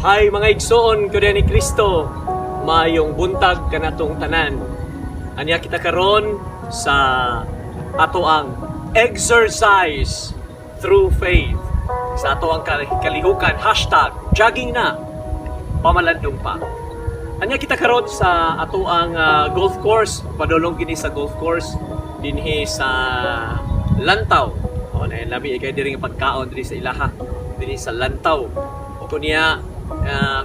Hi, mga igsoon ko ni Kristo, maayong buntag kanatong tanan. Anya kita karon sa ato ang exercise through faith. Sa ato ang kalihukan #joggingna, pamalandong pa. Anya kita karon sa ato ang golf course, padulong kini sa golf course dinhi sa Lantaw. O na labi kay diri nga pagkaon diri sa ilaha, dinhi sa Lantaw. O kunya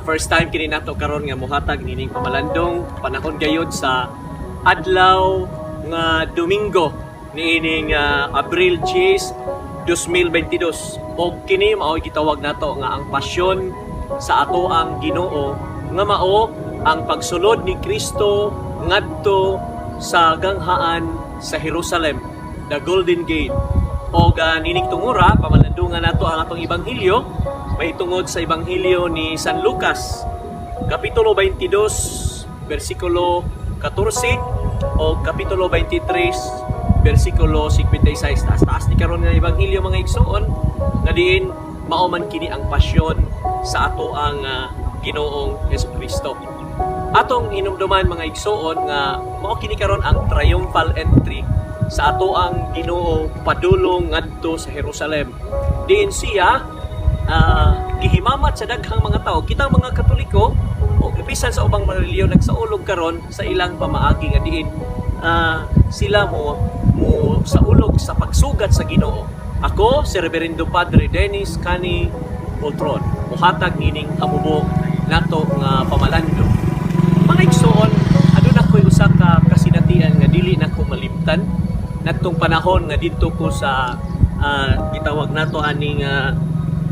first time kini nato karon nga mohatag nining pamalandong, panahon gayud sa adlaw nga Domingo niining Abril 10, 2022, og kini mao gitawag nato nga ang pasyon sa ato ang Ginoo, nga mao ang pagsulod ni Kristo ngadto sa ganghaan sa Jerusalem, the Golden Gate. Og nining tungura, pamalandungan nato ang atong ebanghelyo mahitungod sa Ebanghelyo ni San Lucas, Kapitulo 22, versikulo 14 o Kapitulo 23, versikulo 56. Taas-taas ni karon nga ebanghelyo, mga igsoon, nga diin mao man kini ang pasyon sa ato ang Ginoong Hesukristo. Atong hinumduman, mga igsoon, nga mao kini karon ang triumphal entry sa ato ang Ginoo padulong ngadto sa Jerusalem. Diin siya gihimamat sa daghang mga tao. Kitang mga Katoliko o bisan sa ubang mga relihiyon nagsaulog karon sa ilang pamaagi nga diin sila mo mo saulog sa pagsugat sa Ginoo. Ako si Reverendo Padre Dennis Cani Poltron, muhatag nining hamubo nato nga pamalandong. Mga igsoon, aduna ko'y usa ka kasinatian nga dili nako malimtan nadtong panahon nga didto ko sa gitawag nato aning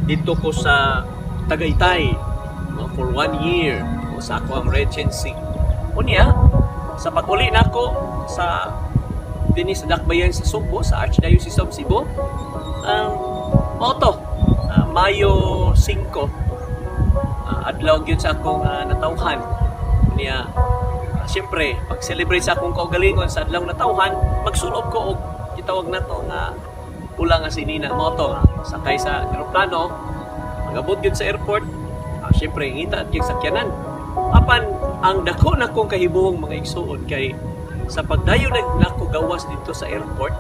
didto ko sa Tagaytay, no, for one year o sa ako ang regency. Unya, sa pag-uli nako sa dinhi sa Dakbayan sa Sugbo, sa Archdiocese of Cebu, mao to, Mayo 5, adlaw gyud sa akong natawhan. Unya, siyempre, pag-celebrate sa akong kaugalingon sa adlaw natawhan, magsulob ko og gitawag nato nga pula nga sinina. Mao to, sakay sa eroplano, magabot gyud sa airport, siyempre ngita at yung sakyanan. Apan ang dako na kong kahibuong, mga igsuon, kay sa pagdayon nag nako gawas dito sa airport,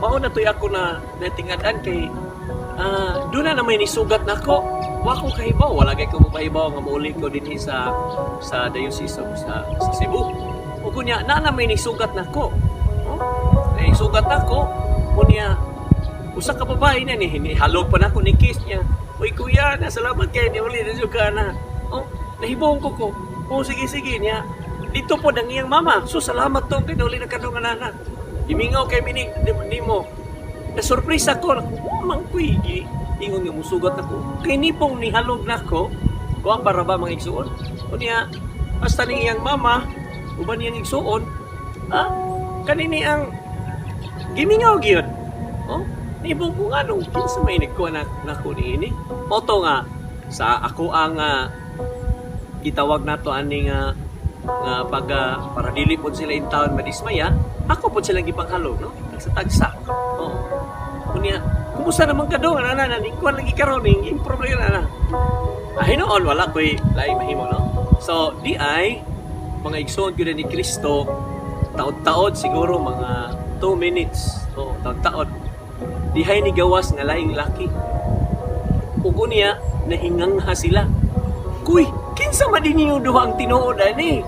mao na to'y ako na natingad-an kay doon na may nisugat nako. Wa ko kahibaw, wala kay ko mapahibaw nga mauli ko dinhi sa diocese of sa Cebu. Ug kunya na may nisugat nako. Oh, nisugat nako. Kunya usa ka babae na ni halog pa nako, ni kiss niya. "Uy kuya, na salamat kay ni uli na jud ka na." Oh, nahibong ko ko. "Oh, sige sige niya. Dito po ang iyang mama. So salamat to kay uli na kadong nana. Gimingaw kay minig nimo." Na surprise ako, oh, man kuy ingon nga musugat ako. Kay nipong nihalog nako, kuha para ba, mga igsuon? Unya, basta ni iyang mama, uban niyang igsuon, ha? Kanini ang gimingaw gyud. Oh, nibong ko nga nung kinsa may nagkuha na nako niini. Mao to nga sa ako ang gitawag nato ani nga nga pag para dili pod sila in town madismaya, ako pod silang gipanghalog, no? Tagsa-tagsa. Oo. Unya, "Kumusta naman ka dong? Ana na, ni kuan lagi karon ning improve lagi na." Ah, hinuon wala ko'y laing mahimo, no? So, di ay mga igsoon gyud ni Kristo, taod-taod siguro mga 2 minutes. Oo, taod-taod. Dihay ni gawas nga laing laki. Ug unya nahingangha sila. "Kuy, kinsa man din ninyo duha ang tinuod ani?"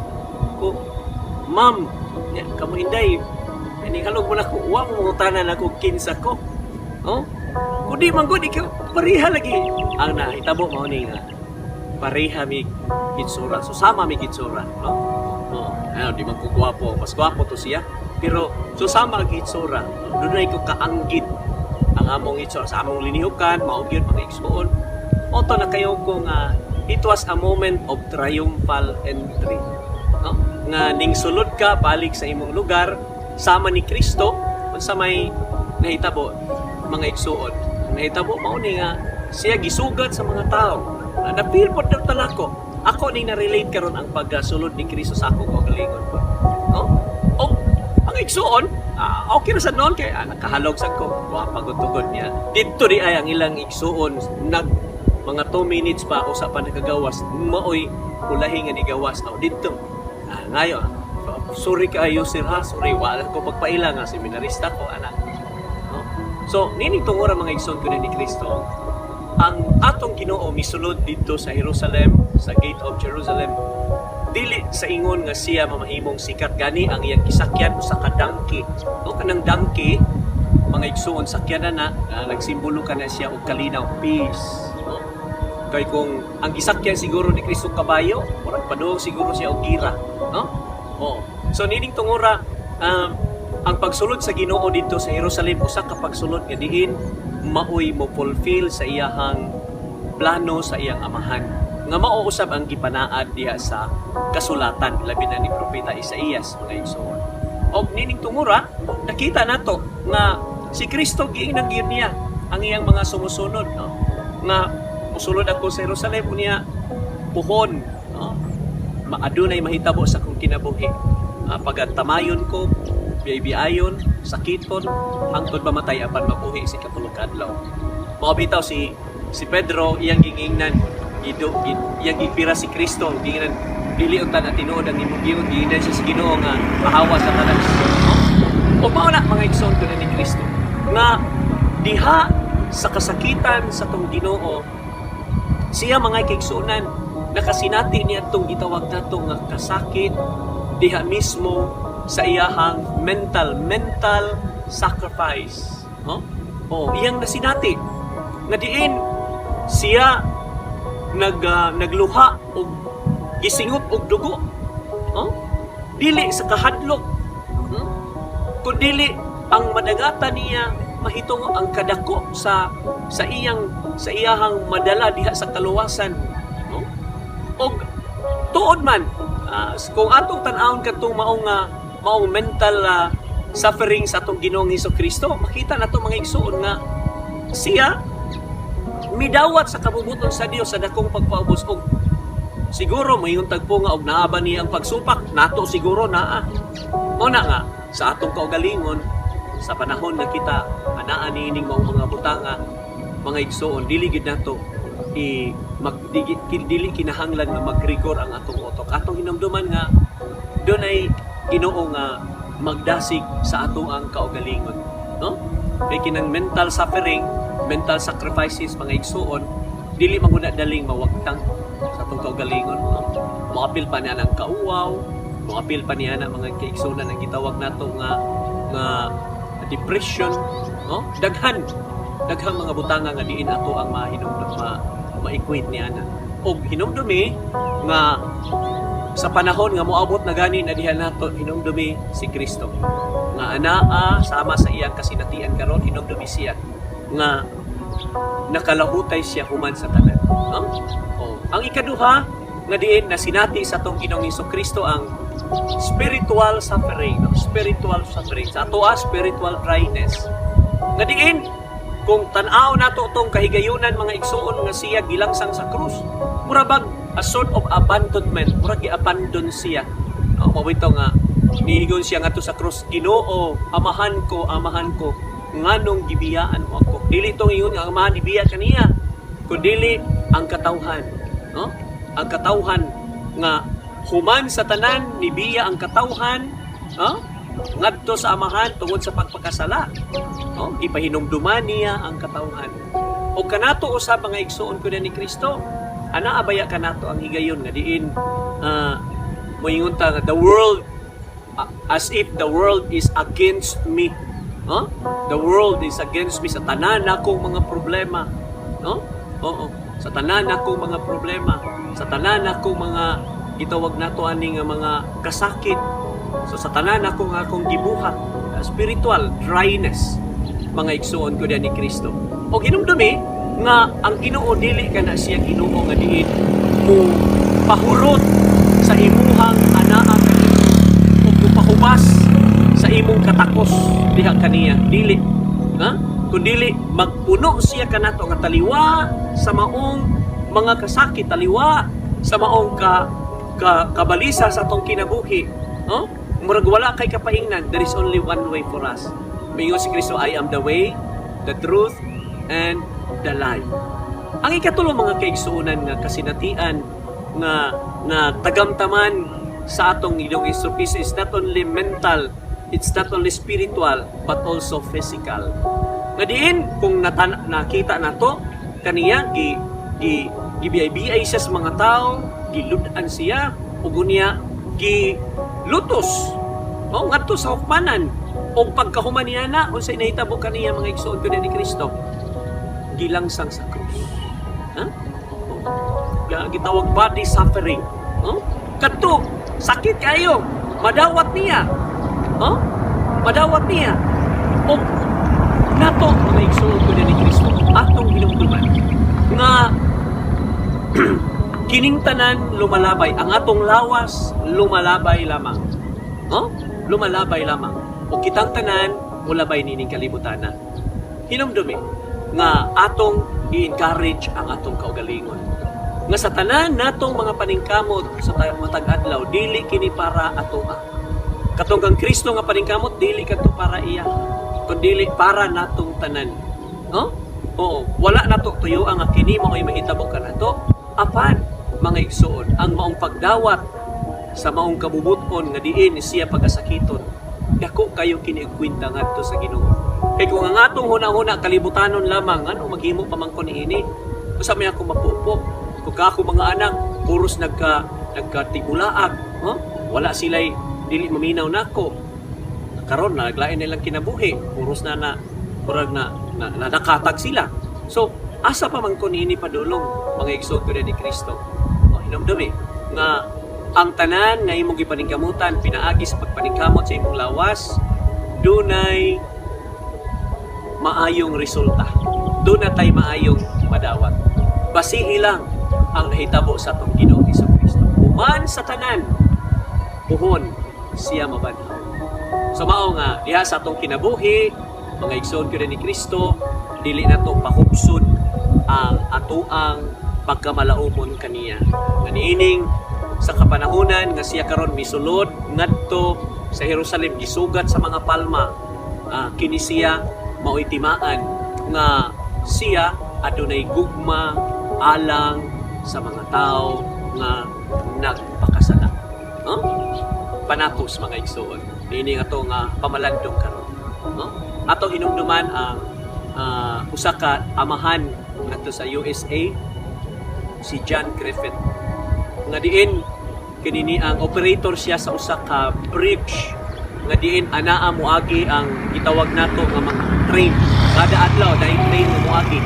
Ko, "Ma'am, nya, kamo inday, ani halog mo na ko, wa mo mangutana nako kinsa ko." Oh? Kundi man gud ikaw, pareha lagi. Ang nahitabo mao ni nga pareha mi hitsura. So sama mi hitsura, no? Oh, ano, di man ko gwapo, mas gwapo to siya. Pero so sama ang hitsura. Dunay ko kaanggid ang among hitsura sa among linihukan, mao gyud, mga igsuon. Mao to na kayo ko nga it was a moment of triumphal entry. No? Nga ning sulod ka balik sa imong lugar sama ni Kristo, unsa may nahitabo, mga igsuon? Ang nahitabo mao ni nga siya gisugat sa mga tao. Na na-feel pod daw talako. Ako ning na-relate karon ang pagsulod ni Kristo sa akong kaugalingon. No? O ang igsuon, okay ra sa noon kay nakahalog sa ko. Wa pagod niya. Didto di ay ang ilang igsuon nag Mga 2 minutes pa usa pa nakagawas, maoy ulahi nga nigawas aw didto. Ah, ngayo. Sorry kaayo, sir, ha, sorry, wala ko pagpaila nga seminarista ko ana. No? So, nining tungura, mga igsoon ko ni Kristo, ang atong Ginoo misulod didto sa Jerusalem, sa Gate of Jerusalem, dili sa ingon nga siya mamahimong sikat. Gani ang iyang gisakyan usa ka donkey. No, kanang donkey, mga igsoon, sakyanan na, na nagsimbolo ka na siya og kalinaw, peace. No? Kay kung ang gisakyan siguro ni Kristo kabayo, murag padung siguro siya og gira, no? Oo. So nining tungura, ang pagsulod sa Ginoo didto sa Jerusalem usa ka pagsulod nga diin maoy mo fulfill sa iyahang plano sa iyang Amahan nga mao usab ang gipanaad diha sa kasulatan, labi na ni Propeta Isaías, mga igsoon. Og nining tungura, nakita nato nga si Kristo giingnan gyud niya ang iyang mga sumusunod, no, nga musulod ako sa Jerusalem unya puhon, no, maadunay mahitabo sa akong kinabuhi. Pagantamayon ko, biyay-biyayon, sakiton, hangtod mamatay apan mabuhi sa ikatulo ka adlaw. Mao bitaw si Pedro iyang gingingnan, gido, iyang gipira si Kristo, gingnan, "Dili unta na tinuod ang imong giingon." Giingnan siya sa Ginoo nga mahawa sa tanan. No? O mao na, mga igsoon ko na ni Kristo, nga diha sa kasakitan sa tong Ginoo, siya, mga kaigsuonan, nakasinati niya itong gitawag nato nga kasakit diha mismo sa iyahang mental mental sacrifice, no? Oh, iyang nasinati nga diin siya nagluha og gisingot og dugo, no? Dili sa kahadlok, Kundili ang madagatan niya mahitungo ang kadako sa iyahang madala diha sa kaluwasan, no? Og tuod man, kung atong tan-awon kadtong maong mental suffering sa atong Ginoong Hesus Kristo, makita nato, mga igsuon, nga siya midawat sa kabubut-on sa Dios sa dakong pagpaubos. Og siguro mayong tagpo nga og naa ba niya ang pagsupak nato, siguro naa. Mao na nga sa atong kaugalingon, sa panahon nga kita anaa niining maong mga butanga, mga igsuon, dili gid nato i mag di, dili kinahanglan nga magrigor ang atong utok. Atong hinumduman nga dunay Ginoo nga magdasig sa ato ang kaugalingon, no? Kay kinang mental suffering, mental sacrifices, mga igsuon, dili man gud na daling mawagtang sa atong kaugalingon, no? Moapil pa niya ang kauwaw, moapil pa niya na, mga kaigsuonan, ang gitawag nato nga depression, no? Daghan daghang mga butanga nga diin ato ang mahinumdum, ma-equate niya na. Og hinumdumi nga sa panahon nga moabot na gani na diha nato, hinumdumi si Kristo nga anaa sama sa iyang kasinatian karon. Hinumdumi siya nga nakalahutay siya human sa tanan, no? Oh. Ang ikaduha nga diin nasinati sa atong Ginoong Hesus Kristo ang spiritual suffering, no? Spiritual suffering sa atoa, spiritual dryness, nga diin kung tan-aw nato tong kahigayunan, mga igsuon, nga siya gilangsang sa krus, mura bag a sort of abandonment, murag gi-abandon siya, no? Mao bitaw nga nihigon siya ngadto sa krus, "Ginoo, Amahan ko, Amahan ko, nganong gibiyaan mo ako?" Dili tong ingon nga ang Amahan ibiya kaniya, kundili ang katawhan, no? Ang katawhan nga human sa tanan nibiya ang katawhan, no, ngadto sa Amahan tungod sa pagpakasala, no? Gipahinumduman niya ang katawhan. O kanato usab, mga igsuon ko na ni Kristo, ana abaya kanato ang higayon nga diin moingon ta nga the world, as if the world is against me, no? The world is against me sa tanan akong mga problema, no? Oo, sa tanan akong mga problema, sa tanan akong mga gitawag nato ani nga mga kasakit. So sa tanan akong gibuhat, spiritual dryness, mga igsuon ko diyan ni Kristo. O hinumdumi nga ang Ginoo dili ka na siya Ginoo nga diin mo pahurot sa imuhang anaa kanimo o pahubas sa imong katakos diha kaniya, dili ha, kundili magpuno siya kanato nga taliwa sa maong mga kasakit, taliwa sa maong ka kabalisa sa atong kinabuhi, no? Murag wala kay kapaingnan. There is only one way for us. Mingon si Kristo, "I am the way, the truth, and the life." Ang ikatulo, mga kaigsuonan, nga kasinatian nga na tagamtaman sa atong Ginoong Kristo is not only mental, it's not only spiritual, but also physical. Nga diin kung nakita nato kaniya gi gi gibiyay-biyay siya sa mga tao, gilud-an siya ug unya gi lutos. No, ngadto sa hukmanan. Og pagkahuman niya na, unsay nahitabo kaniya, mga igsoon ko ni Kristo? Gilangsang sa krus. Ha? Oh. Gitawag body suffering. No? Kadto, sakit kayo. Madawat niya. No? Madawat niya. Og nato, mga igsoon ko ni Kristo, atong hinumduman nga kining tanan lumalabay, ang atong lawas lumalabay lamang. No? Lumalabay lamang. O kitang tanan mulabay nining kalibutan na. Hinumdumi nga atong i-encourage ang atong kaugalingon. Nga sa tanan natong mga paningkamot sa matag adlaw, dili kini para atoa. Katong kang Kristo nga paningkamot, dili kadto para iya, kundi para natong tanan. No? Oo, wala nato tuyo ang kini mao'y mahitabo kanato. Apan, mga igsoon, ang maong pagdawat sa maong kabubut-on nga diin siya pagasakiton, dako kayo kini og kwenta ngadto sa Ginoo. Kay kung ang atong huna-huna kalibutanon lamang, ano maghimo pa man ko niini? Usa may ako mapupo. Kung ka ako mga anak, puros nagkatibulaag, no? Wala sila'y dili maminaw nako. Karon naglain nilang kinabuhi, puros na na murag na nakatag sila. So, asa pa man ko niini padulong, mga igsoon ko ni Kristo? O, hinumdumi nga ang tanan nga imong gipaningkamutan pinaagi sa pagpaningkamot sa imong lawas, dunay maayong resulta. Duna tay maayong madawat. Basihi lang ang nahitabo sa atong Ginoong Kristo. Human sa tanan, puhon siya mabanhaw. So mao nga diha sa atong kinabuhi, mga igsoon ko ni Kristo, dili nato pahubson ang atoang pagkamalaumon kaniya. Nga niining sa kapanahunan nga siya karon misulod ngadto sa Jerusalem gisugat sa mga palma, kini siya mao'y timaan nga siya adunay gugma alang sa mga tao nga nagpakasala. No? Panapos, mga igsoon. Niini nga to nga pamalandong karon. No? Ato hinumduman ang usa ka amahan ngadto sa USA, si John Griffith. Nga diin kini ni ang operator siya sa usa ka bridge nga diin anaa moagi ang gitawag nato nga mga train. Kada adlaw dahil train nga moagi.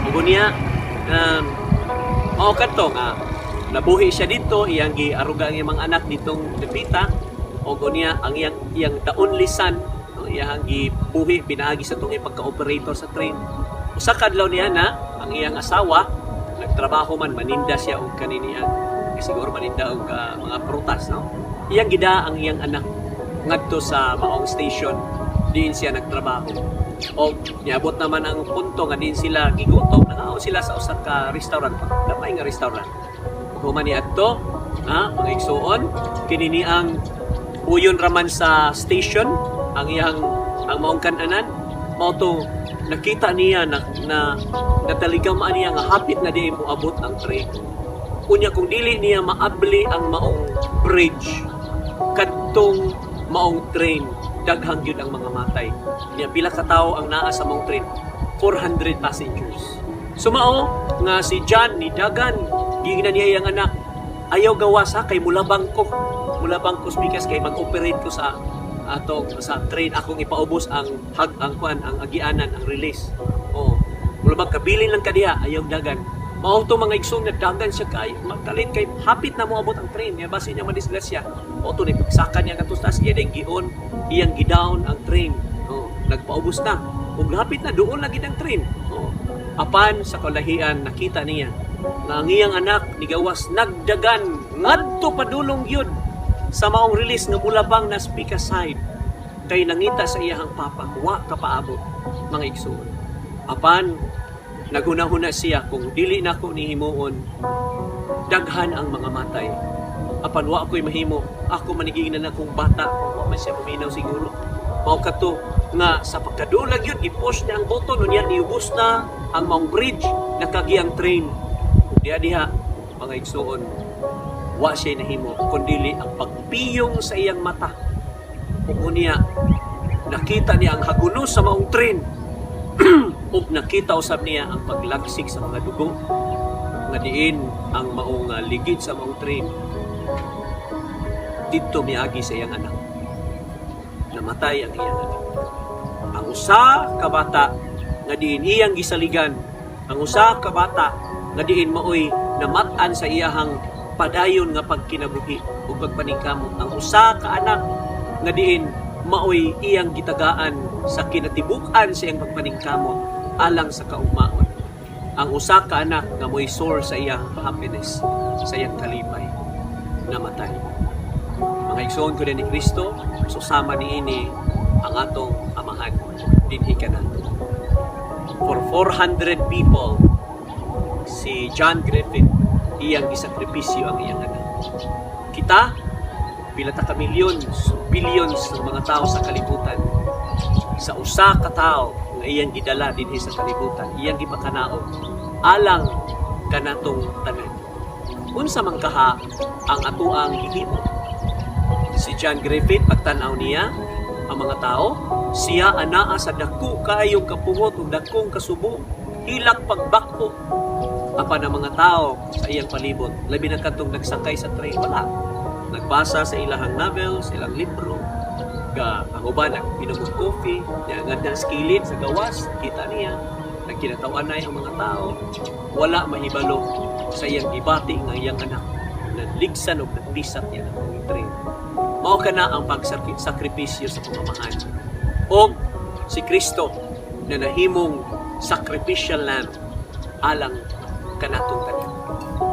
Ug unya mao kadto nga nabuhi siya dito, iyang giaruga ang iyang mga anak ditong dapita og unya ang iyang iyang the only son, no, iyang gibuhi pinaagi sa tong pagka-operator sa train. Usa ka adlaw niya na ang iyang asawa nagtrabaho man, maninda siya og kaninian, eh, siguro maninda og mga prutas, no? Iyang gida ang iyang anak ngadto sa maong station diin siya nagtrabaho. O niabot naman ang punto nga diin sila gigutom, nangaon sila sa usa ka restaurant, gamay nga restaurant. Ug human ni adto, ha, mga igsuon, kini ni ang uyon raman sa station ang iyang ang maong kananan. Mao to nakita niya na na nataligamaan niya nga hapit na di moabot ang train. Unya kung dili niya maabli ang maong bridge kadtong maong train, daghang gyud ang mga matay niya. Pila ka tawo ang naa sa maong train? 400 passengers. So mao nga si John ni dagan, giingnan niya iyang anak, "Ayaw gawas ha, kay mulabang ko spikas kay mag-operate ko sa atong sa train, akong ipaubos ang hag ang kuan, ang agianan, ang release. Oh, mulabang, kabilin lang ka diha, ayaw dagan." Mao to, mga igsoon, na dagan siya kay magkalit kay hapit na moabot ang train niya, basin niya madisgrasya. Mao to ni pagsakan niya kadto taas, iya gion, iyang gidown ang train. Oh, nagpaubos na ug hapit na doon lagi ang train. Oh, apan sa kalahian nakita niya nga ang iyang anak nigawas, nagdagan ngadto padulong gyud sa maong release nga mulabang na speaker side kay nangita sa iyahang papa, wa ka paabot, mga igsoon. Apan naghuna-huna siya, "Kung dili nako ni himuon, daghan ang mga matay. Apan wa ako'y mahimo, ako manigingnan akong bata, wa man siya maminaw siguro." Mao kato nga sa pagkadulag yun, i-push niya ang button, unya niubos na ang maong bridge, nakagi ang train. Ug diha diha, mga igsuon, wa siya nahimo kundili ang pagpiyong sa iyang mata. Ug unya nakita niya ang hagunos sa maong train ug nakita usab niya ang paglagsik sa mga dugo nga diin ang maong ligid sa maong train didto miagi sa iyang anak. Namatay ang iyang anak. Ang usa ka bata nga diin iyang gisaligan, ang usa ka bata nga diin maoy namat-an sa iyahang padayon nga pagkinabuhi ug pagpaningkamot, ang usa ka anak nga diin maoy iyang gitagaan sa kinatibuk-an sa iyang pagpaningkamot alang sa kaumaon, ang usa ka anak nga mo'y source sa iyang happiness, sa iyang kalipay, namatay. Mga igsoon ko ni Kristo, susama niini ang atong Amahan dinhi kanato. For 400 people, si John Griffin, iyang gisakripisyo ang iyang anak. Kita, pila ta ka millions, billions ng mga tao sa kalibutan, sa usa ka tawo nga iyang gidala dinhi sa kalibutan, iyang gipakanaog alang kanatong tanan. Unsa man kaha ang atoang gihimo? Si John Griffin, pagtan-aw niya ang mga tao, siya anaa sa dako kaayong kapuhot ug dakong kasubo, hilak pagbako. Apan ang mga tao sa iyang palibot, labi na kadtong nagsakay sa train, wala. Nagbasa sa ilahang novel, sa ilang libro, ga ang uban nag-inom og coffee, niangad na sa kilid sa gawas, kita niya, nagkinatawanay ang mga tao, wala mahibalo sa iyang gibati nga iyang anak, naligsan og nagpisat niya ang train. Mao kana ang pagsakripisyo sa pamamahan. Og si Kristo na nahimong sacrificial lamb alang kanatong tanan.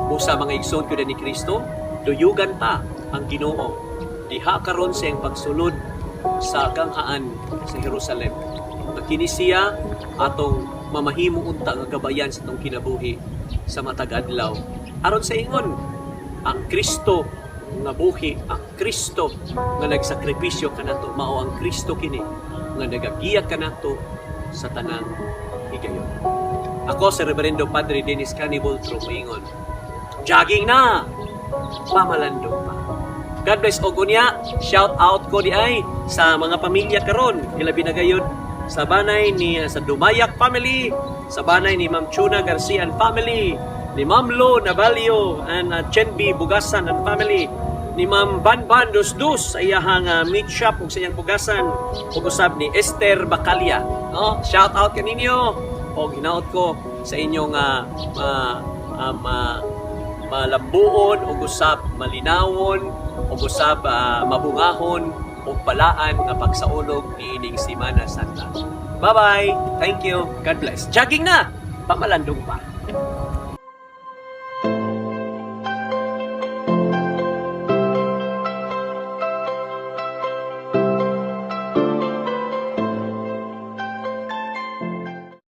Busa, mga igsoon ko ni Kristo, duyugan ta ang Ginoo diha karon sa iyang pagsulod sa ganghaan sa Jerusalem. Nga kini siya atong mamahimo unta nga gabayan sa atong kinabuhi sa matag adlaw. Aron sa ingon, ang Kristo nga buhi, ang Kristo nga nagsakripisyo kanato, mao ang Kristo kini nga nagagiya kanato sa tanang higayon. Ako si Reverendo Padre Dennis Canibultro, moingon, jogging na, pamalandong pa. God bless. Og unya, shout out ko di ay sa mga pamilya karon, ilabi na gayud sa banay ni sa Dumayak family, sa banay ni Ma'am Chuna Garcia and family, ni Ma'am Lo Navalio and Chenby Bugasan and family, ni Ma'am Banban Dusdus sa iyahang meat shop ug sa iyang bugasan, ug usab ni Esther Bacalia. No? Shout out kaninyo og hinaot ko sa inyong malambuon ug usab malinawon ug usab mabungahon ug balaan nga pagsaulog niining Semana Santa. Bye-bye. Thank you. God bless. Jogging na. Pamalandong pa.